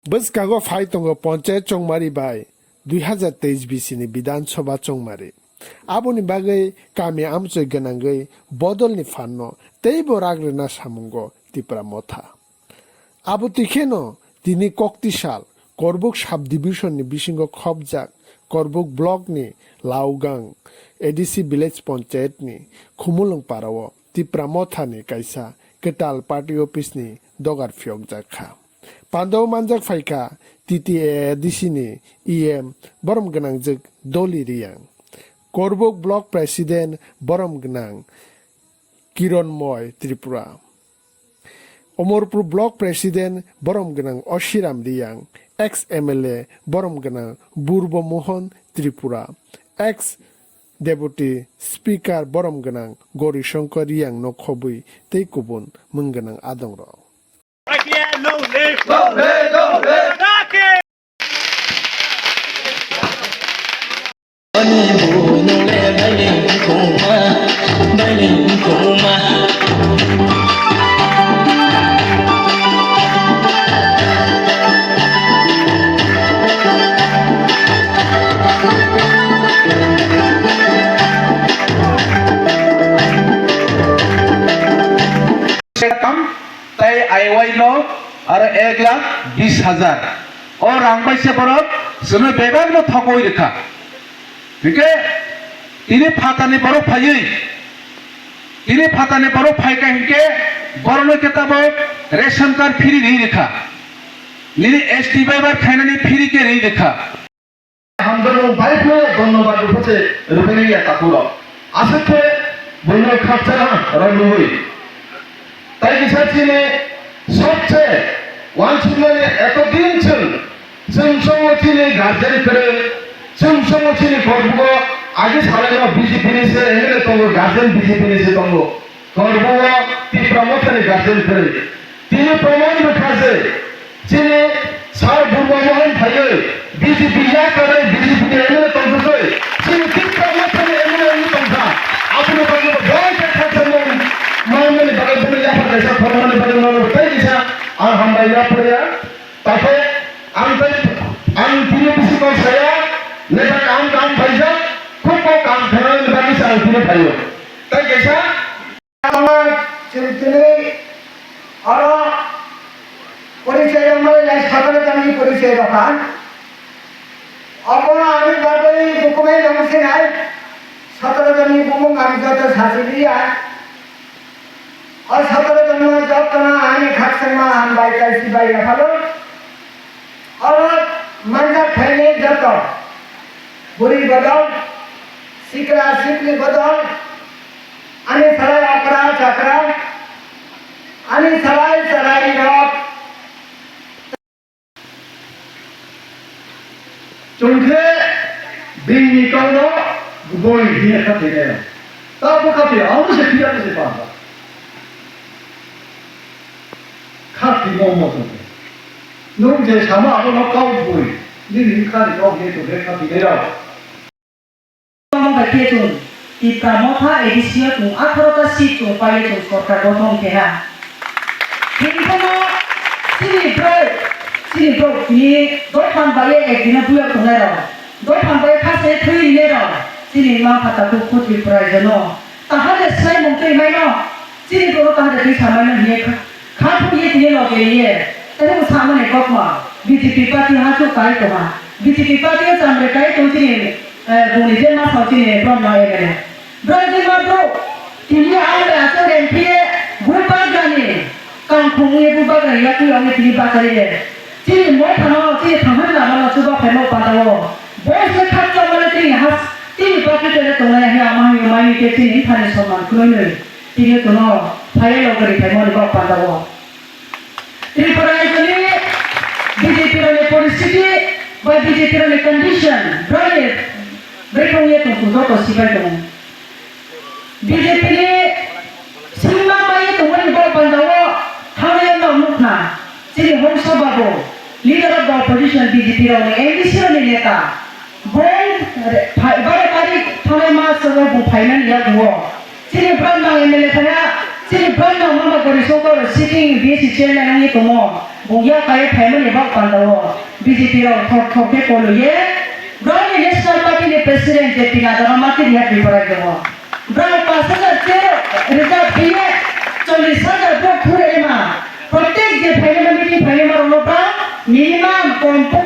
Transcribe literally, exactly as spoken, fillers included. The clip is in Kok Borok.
Bwskango phai tongo Panchayat Chongmari bai dui hazar teis bisini Bidhan Sabha Chongmari. Aboni bagwi kami amchoi gwnangwi bodolni phanno teibo rak rwna samungo Tipra Motha. Abo twikheno tini koktisal Korbuk sub-division ni bisingo khopjak Korbuk block ni Laugang A D C village panchayat ni Khumulwng parao Tipra Motha ni kaisa kwtal party office ni dogar phiyokjak kha. Pandao manjak phaikha T T A A D C ni E M borom gwnangjwk Doli Riyang, Korbuk block president borom gwnang Kiron Moy Tripura, Omorpur block president borom gwnang Oshiram Riyang, ex M L A borom gwnang Burbo Mohon Tripura, ex deputy speaker borom gwnang Gori Shankar Riyang no khobwi tei kubun mung gwnang adongrok. Tam tai I Y no aro ek lakh bis hajar. O rang bai se borok chwngno bebak no thokoi rwkha. Hingke tini phatani borok phaiwi, tini phatani borok phaikha hingke borokno khe tabok ration card free ri rwkha. Nini S T bai bar khainani free khe ri rwkha. Hamjakmung bai phano dhonnobad rwphose rwphaiya takhurok. Aswk khe buino khakchangma rw nugwi. Tai kisa chini sobse wansukmani eto din chwng, chwng songo chini guardian kwrwi, chwng songo chini korbugo agi salaino B J P ni se M L A tongo, guardian B J P ni se tongo. Korbugo Tipra Mothani guardian kwrwi. Tini proman rwkha je, chini Sir Burma Mohan phaiwi B J P yakarwi B J P ni M L A tongthokgwi chini Tipra Mothani M L A wngwi tongkha. Aboni bagwi bo bai khe khakchangmung manmani bagwi bono yaphar kaisa khoroknani bagwi nono tei kisa ang hambai yapharya. Takhe ang tei ang tini bisi kok saya, neta kam kam phaijak, khub kok kam khainani bagwi se ang tini phaio. Tei kaisa Chwng tini oro porichai rwmani lai sataro jani porichai rwkha. Obo ani bagwi document rwmani sinai sataro jani bumung ang joto sachi liya. O sataro jani jotono ani khakchangma hambai kaisi bai yaphalo. Oro manjak phainai joto bwrwi bodol, sikla sikli bodol, ani salai okra chakra, ani salai salai rok. Chwng khe bini kokno boi hiya kha thai nai. Ta bo kha thai, amo se phiya se pa. Kha thai mo mo to. Nwng je sama abono kau bui, nini wngkha ni kok ye tongkhe kha twi nairok. Omo bai khe chwng Tipra Motha A D C o chwng atharo ta seat chwng paiwi chwng sorkar gothon khe ha. Himphano chini bwrwi, chini bwrwi tini dophan bai ek dino buyak tongnairok, dophan bai kha se thwi rinairok, chini ma pha takhuk khu Tripura raijo no. Taha de swnaimung twi maino, chini bwrwi taha de twi samaino hiye kha. Kha phuru ye tini loge ye, tei bo samani kokma, B J P party ha chuk kai tongma, B J P party o chamre kai tong chini, eh, buni je ma sao chini Brahma M L A. Brahma Brahma, tini ang bai achang reng phiye, bu bagrani, kangkhung ye bu bagrani ya twi ang ye tini bakari ye. Chini mo phano, chini thanghan lama no chuba phaimo panda o. Bo se khakcha mane tini has, tini party tele tongnai he ama he mai ke chini thani soman kunoi noi. Tini tono phaiya logori phaimani bok pandao. Tripura rajyoni B J P rokni poristhiti bai B J P rokni condition broni brekong ye tongthok joto sibai tongo. B J P ni singma bai tongmani bok pandao thangnai no nukna chini Hongso Babu, leader of the opposition B J P rokni M D C rokni neta. Bo phai-, baro tarik thangnai mas o bo phaimani yaguo. Chini Brahma M L A thaya, Chini bromno mama Gauri Shankar sitting B C chairman wngwi tongo. Bo yak kaiwi phaimani bak pandao B J P rok thok thok khe koluye. Bromni National Party ni President J P Nadda no mati riha Tripura tongo. Brao pash hajar chair reserve phiye chollish hajar vote thurema. Protek je phainai meeting phainai ma rokno brao minimum kom